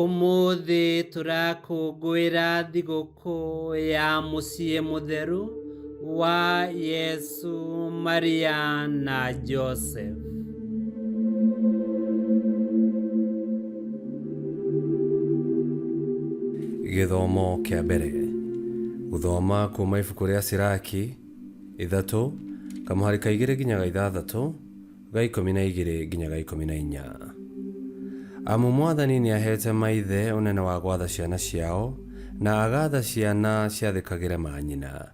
Ũmũthĩ tũrakũngũĩra thigũkũ ya mũciĩ mũtheru wa Yesu, Maria na Joseph. Gĩthomo kĩa mbere. Gũthoma kuma ibuku rĩa Siraki 3 kamũhari ka 2 nginya ga 6 ga 12 nginya ga 14. Amu Mwathani nĩaheete maithe ũnene wa gwatha ciana ciao, na agaatha ciana ciathĩkagĩre maanyina.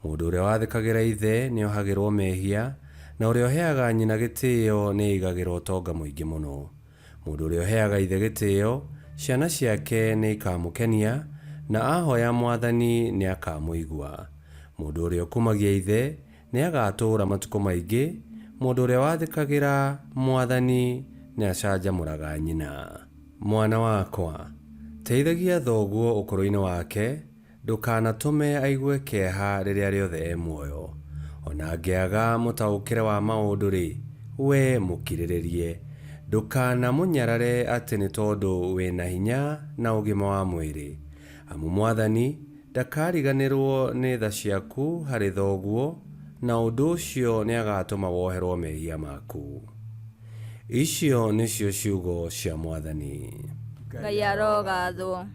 Mũndũ ũrĩa wathĩkagĩra ithe nĩohagĩrwo mehia, na ũrĩa ũheaga nyina gĩtĩĩo nĩeigagĩra ũtonga mũingĩ mũno. Mũndũ ũrĩa ũheaga ithe gĩtĩĩo, ciana ciake nĩikamũkenia, na ahooya Mwathani nĩakamũigua. Mũndũ ũrĩa ũkumagia ithe nĩagatũũra matukũ maingĩ, mũndũ ũrĩa wathĩkagĩra Mwathani nĩacanjamũraga nyina. Mwana wakwa, teithagia thoguo ũkũrũ-inĩ wake, ndũkanatũme aigue kĩeha rĩrĩa rĩothe e muoyo. O na angĩaga mũtaũkĩre wa maũndũ-rĩ, wee mũkirĩrĩrie. Ndũkanamũnyarare atĩ nĩ tondũ wĩ na hinya na ũgima wa mwĩrĩ. Amu Mwathani ndakariganĩrwo nĩ tha ciaku harĩ thoguo, na ũndũ ũcio nĩagatũma woherwo mehia maku. Icio nĩcio ciugo cia Mwathani. Ngai arogathwo.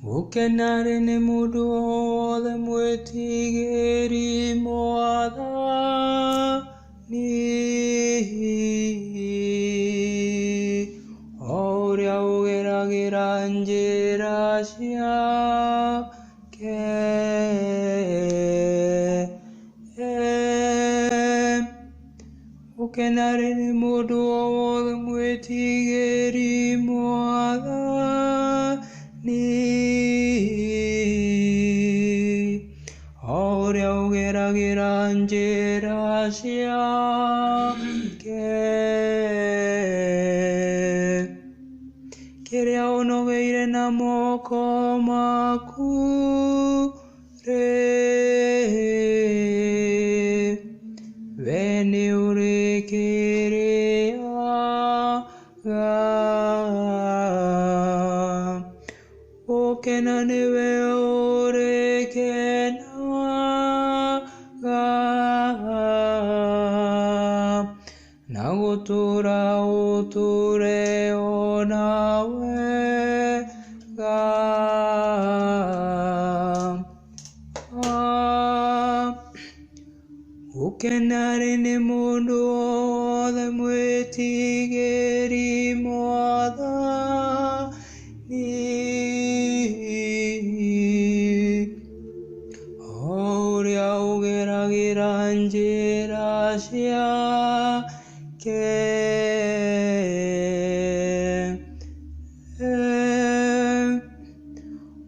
Gũkena-rĩ, nĩ mũndũ o wothe mwĩtigĩri Mwathani, o ũrĩa ũgeragĩra njĩra ciake. Gũkena-rĩ, nĩ mũndũ o wothe mwĩtigĩri Mwathani, o ũrĩa ũgeragĩra njĩra ciake. Kĩrĩa ũnogeire na moko maku rĩ, we nĩ ũrĩkĩrĩaga. Gũkena nĩwe ũrĩkenaga, na gũtũũra ũtũũre o na wega. Gũkena-rĩ, nĩ mũndũ o wothe mwĩtigĩri Mwathani, o ũrĩa ũgeragĩra njĩra ciake.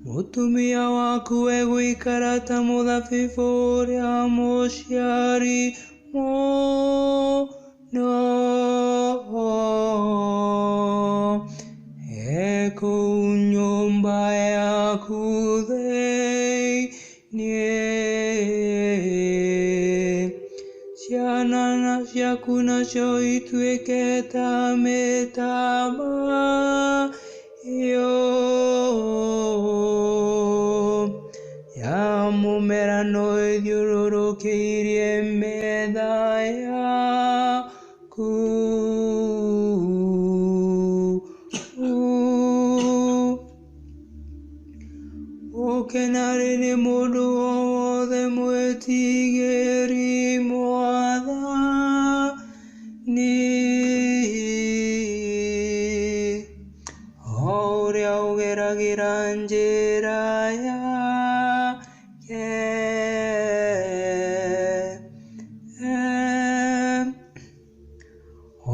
Mũtumia waku egũikara ta mũthabibũ ũrĩa mũciari mũno, e kũu nyũmba yaku thĩinĩ. Ciana ciaku nacio ituĩke ta mĩtamaiyũ ya mũmerano ĩthiũrũrũkĩirie metha yaku. Gũkena-rĩ, nĩ mũndũ o wothe mwĩtigĩri Mwathani, o ũrĩa ũgeragĩra njĩra yake.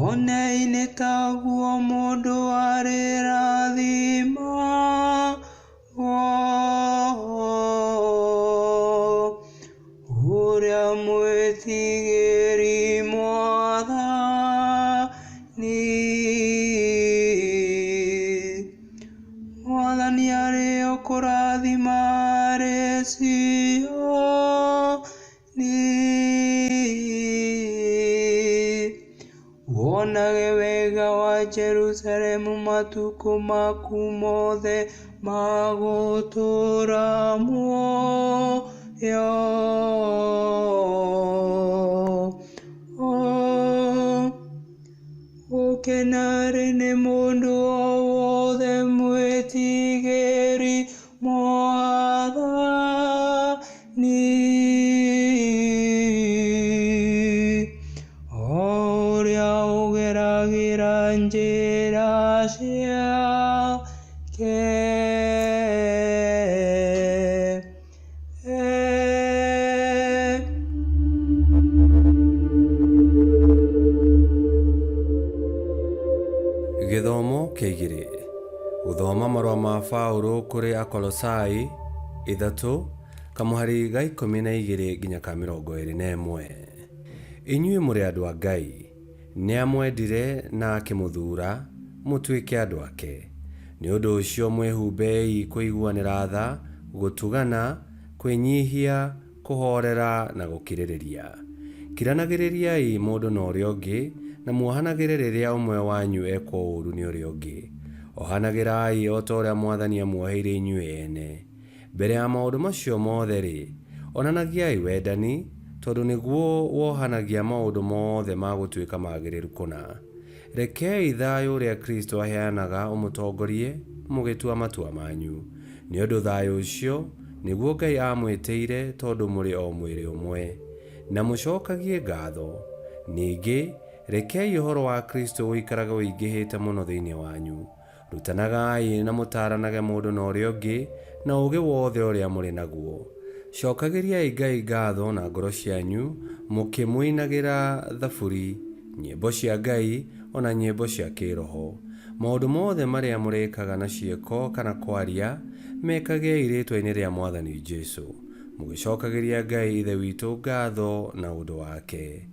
Onei nĩ taguo mũndũ arĩrathimagwo, ũrĩa mwĩtigĩri Mwathani. Mwathani arĩ o kũrathima arĩ Zayuni, Wonage wega wa Jerusalemu matukũ maku mothe ma gũtũũra muoyo. Gũkena-rĩ, nĩ mũndũ o wothe mwĩtigĩri Mwathani, o ũrĩa ũgeragĩra njĩra ciake. Gĩthomo kĩa igĩrĩ. Gũthoma marũa ma Paũlũ kũrĩ Akolosai 3 kamũhari ga 12 nginya ka 21. Inyuĩ mũrĩ andũ a Ngai, nĩamwendire na akĩmũthuura mũtuĩke andũ ake. Nĩ ũndũ ũcio mwĩhumbei kũiguanĩra tha, gũtugana, kwĩnyihia, kũhoorera na gũkirĩrĩria. Kiranagĩrĩriai mũndũ na ũrĩa ũngĩ, na muohanagĩre rĩrĩa ũmwe wanyu ekwo ũũru nĩ ũrĩa ũngĩ. Ohanagĩrai o ta ũrĩa Mwathani amuoheire inyuĩ ene. Mbere ya maũndũ macio mothe-rĩ, onanagiai wendani, tondũ nĩguo wohanagia maũndũ mothe ma gũtuĩka magĩrĩru kũna. Rekei thayũ ũrĩa Kristo aheanaga ũmũtongorie mũgĩtua matua manyu. Nĩ ũndũ thayũ ũcio nĩguo Ngai aamwĩtĩire tondũ mũrĩ o mwĩrĩ ũmwe. Na mũcokagie ngatho. Ningĩ, rekei ũhoro wa Kristo ũikarage ũingĩhĩte mũno thĩinĩ wanyu. Rutanagai na mũtaaranage mũndũ na ũrĩa ũngĩ na ũũgĩ wothe ũrĩa mũrĩ naguo. Cokagĩriai Ngai ngatho na ngoro cianyu mũkĩmũinagĩra thaburi, nyĩmbo cia Ngai, o na nyĩmbo cia kĩĩroho. Maũndũ mothe marĩa mũrĩkaga na ciĩko kana kwaria, mekagei rĩĩtwa-inĩ rĩa Mwathani Jesu, mũgĩcokagĩria Ngai Ithe witũ ngatho na ũndũ wake.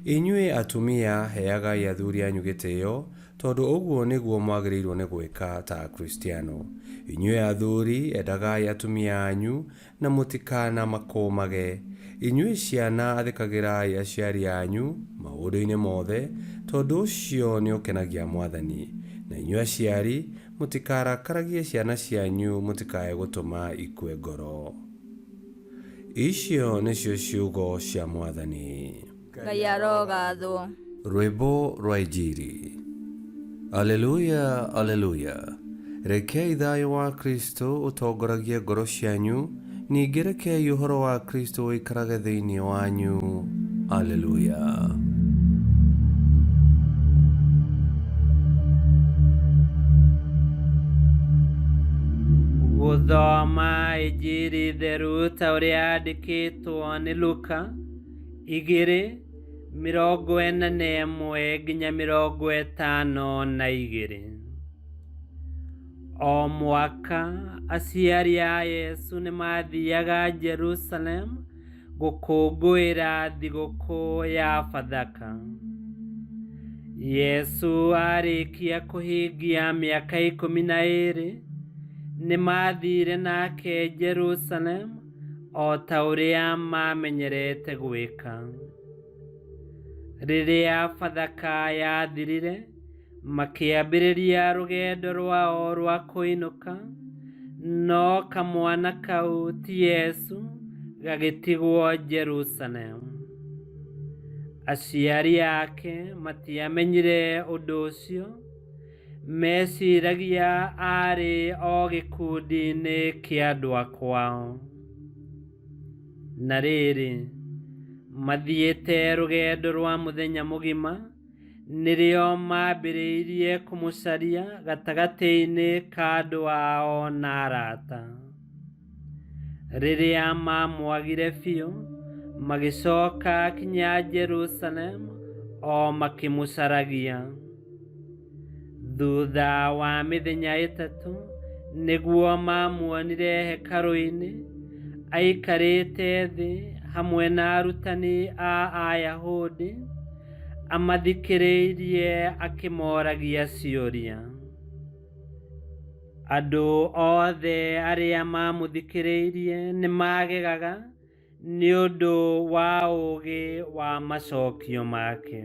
Inyuĩ atumia, heagai athuri anyu gĩtĩo, tondũ ũguo nĩguo mwagĩrĩirwo nĩ gwĩka ta Akristiano. Inyuĩ athuri, endagai atumia anyu na mũtikanamakũũmage. Inyuĩ ciana, athĩkagĩrai aciari anyu maũndũ-inĩ mothe, tondũ ũcio nĩũkenagia Mwathani. Na inyuĩ aciari, mũtikarakaragie ciana cianyu mũtikae gũtũma ikue ngoro. Icio nĩcio ciugo cia Mwathani. Ngai arogathwo. Rwĩmbo rwa Injiri. Aleluya, aleluya. Rekei thayũ wa Kristo ũtongoragie ngoro cianyu, ningĩ rekei ũhoro wa Kristo ũikarage thĩinĩ wanyu. Aleluya. Gũthoma Injiri theru ta ũrĩa yandĩkĩtwo nĩ Luka 2:41 nginya 52. O mwaka aciari a Yesu nĩmathiaga Jerusalemu gũkũngũĩra thigũkũ ya Bathaka. Yesu arĩkia kũhingia mĩaka 12 nĩmathire nake Jerusalemu o ta ũrĩa mamenyerete gwĩka. Rĩrĩa Bathaka yathirire, makĩambĩrĩria rũgendo rwao rwa kũinũka, no kamwana kau ti Yesu gagĩtigwo Jerusalemu. Aciari ake matiamenyire ũndũ ũcio, meciragia aarĩ o gĩkundi-inĩ kĩa andũ a kwao. Na rĩrĩ, mathiĩte rũgendo rwa mũthenya mũgima, nĩrĩo maambĩrĩirie kũmũcaria gatagatĩ-inĩ ka andũ ao na arata. Rĩrĩa maamwagire biũ, magĩcoka kinya Jerusalemu o makĩmũcaragia. Thutha wa mĩthenya 3 nĩguo mamuonire hekarũ-inĩ, aikarĩte thĩ hamwe na arutani a Ayahudi, amathikĩrĩirie akĩmoragia ciũria. Andũ othe arĩa mamũthikĩrĩirie nĩmagegaga nĩ ũndũ wa ũũgĩ wa macokio make.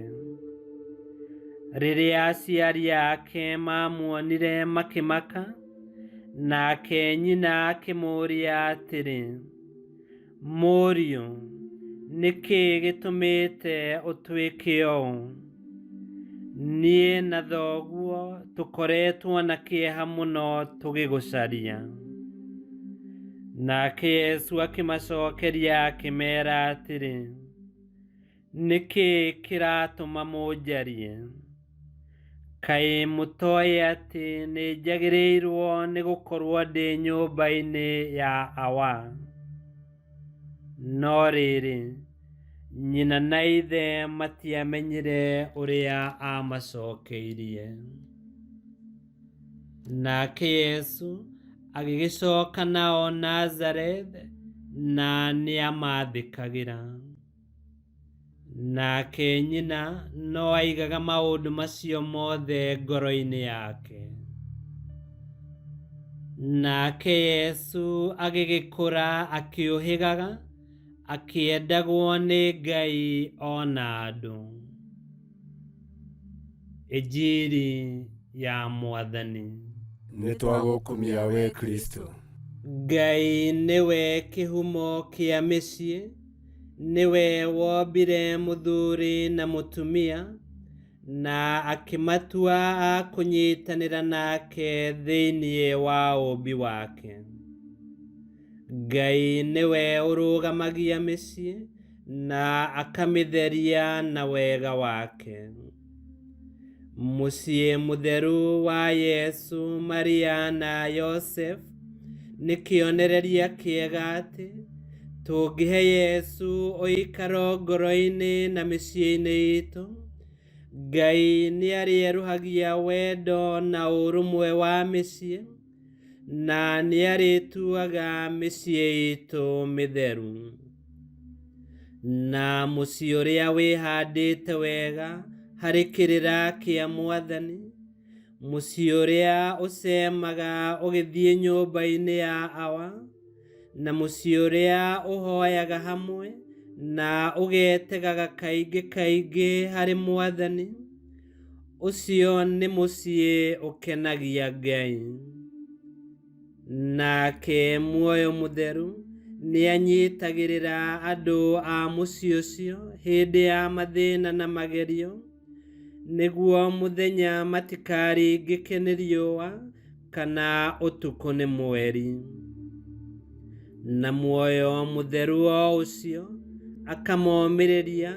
Rĩrĩa aciari ake maamuonire makĩmaka, nake nyina akĩmũũria atĩrĩ, Mũriũ, nĩ kĩĩ gĩtũmĩte ũtwĩke ũũ? Niĩ na thoguo tũkoretwo na kĩeha mũno tũgĩgũcaria. Nake Yesu akĩmacokeria akĩmeera atĩrĩ, Nĩ kĩĩ kĩratũma mũnjarie? Kaĩ mũtoĩ atĩ nĩ njagĩrĩirwo nĩ gũkorwo ndĩ nyũmba-inĩ ya Awa? No rĩrĩ, nyina na ithe matiamenyire ũrĩa aamacokeirie. Nake Yesu agĩgĩcoka nao Nazareth, na nĩamathĩkagĩra. Nake nyina no aigaga maũndũ macio mothe ngoro-inĩ yake. Nake Yesu agĩgĩkũra akĩũhĩgaga, akĩendagwo nĩ Ngai o na andũ. Injiri ya Mwathani. Nĩtwagũkumia we Kristo. Ngai nĩwe kĩhumo kĩa mĩciĩ, nĩwe wombire mũthuri na mũtumia, na akĩmatua a kũnyitanĩra nake thĩinĩ wa ũũmbi wake. Ngai nĩwe ũrũgamagia mĩciĩ na akamĩtheria na wega wake. Mũciĩ mũtheru wa Yesu, Maria na Yosef nĩ kĩonereria kĩega atĩ tũngĩhe Yesu ũikaro ngoro-inĩ na mĩciĩ-inĩ itũ, Ngai nĩ arĩerũhagia wendo na ũrũmwe wa mĩciĩ na nĩ arĩtuaga mĩciĩ itũ mĩtheru. Na mũciĩ ũrĩa wĩhandĩte wega harĩ kĩrĩra kĩa Mwathani, mũciĩ ũrĩa ũcemaga ũgĩthiĩ nyũmba-inĩ ya Awa, na mũciĩ ũrĩa ũhoyaga hamwe na ũgetegaga kaingĩ kaingĩ harĩ Mwathani, ũcio nĩ mũciĩ ũkenagia Ngai. Nake muoyo mũtheru nĩanyitagĩrĩra andũ a mũciĩ ũcio hĩndĩ ya mathĩna na magerio, nĩguo mũthenya matikaringĩke nĩ riũa kana ũtukũ nĩ mweri. Na muoyo mũtheru o ũcio akamomĩrĩria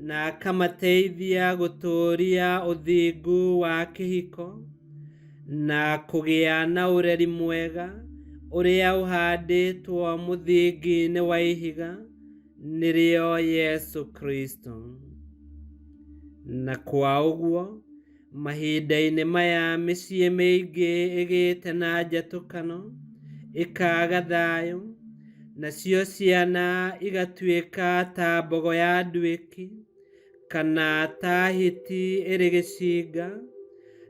na akamateithia gũtũũria ũthingu wa kĩhiko na kũgĩa na ũreri mwega ũrĩa ũhandĩtwo mũthingi-inĩ wa ihiga, nĩrĩo Yesu Kristo. Na kwa ũguo, mahinda-inĩ maya mĩciĩ mĩingĩ ĩgĩte na njatũkano, ĩkaaga thayũ, nacio ciana igatuĩka ta mbogo ya nduĩki, kana ta hiti ĩrĩ gĩcinga,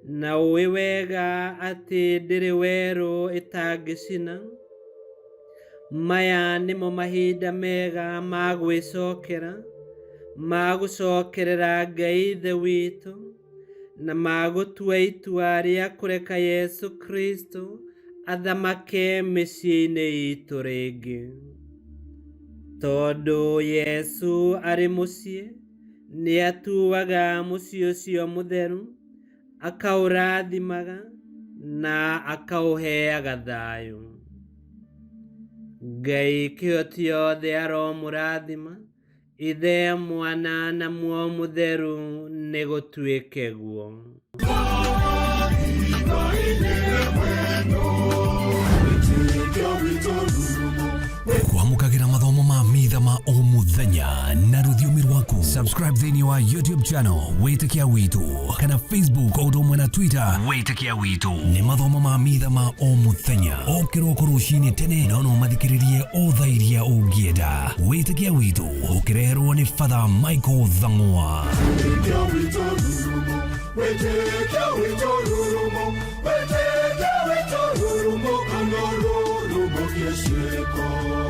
na ũĩ wega atĩ ndĩrĩ werũ ĩtangĩcina. Maya nĩmo mahinda mega ma gwĩcokera, ma gũcokerera Ngai Ithe witũ, na ma gũtua itua rĩa kũreka Yesu Kristo athamake mĩciĩ-inĩ itũ rĩngĩ. Tondũ Yesu arĩ mũciĩ, nĩatuaga mũciĩ ũcio mũtheru, akaũrathimaga na akaũheaga thayũ. Ngai kĩhoti yothe aromũrathima, Ithe, Mwana na Muoyo Mũtheru, nĩ gũtuĩke guo. Kwamũkagĩra mathomo ma mitha ma o mũthenya na rũthiomi rwaku. Subscribe thĩinĩ wa YouTube channel Wĩtĩkia Witũ kana Facebook o ũndũ ũmwe na Twitter Wĩtĩkia Witũ. Nĩ mathomo ma mitha ma o mũthenya o kĩroko rũcinĩ tene, no no mathikĩrĩrie o thaa iria ũngĩenda. Wĩtĩkia Witũ ũkĩreherwo nĩ Father Michael Thang'wa. Wĩtĩkia witũ rurumo, wĩtĩkia witũ rurumo, wĩtĩkia witũ rurumo, kana rurumo kĩciĩko.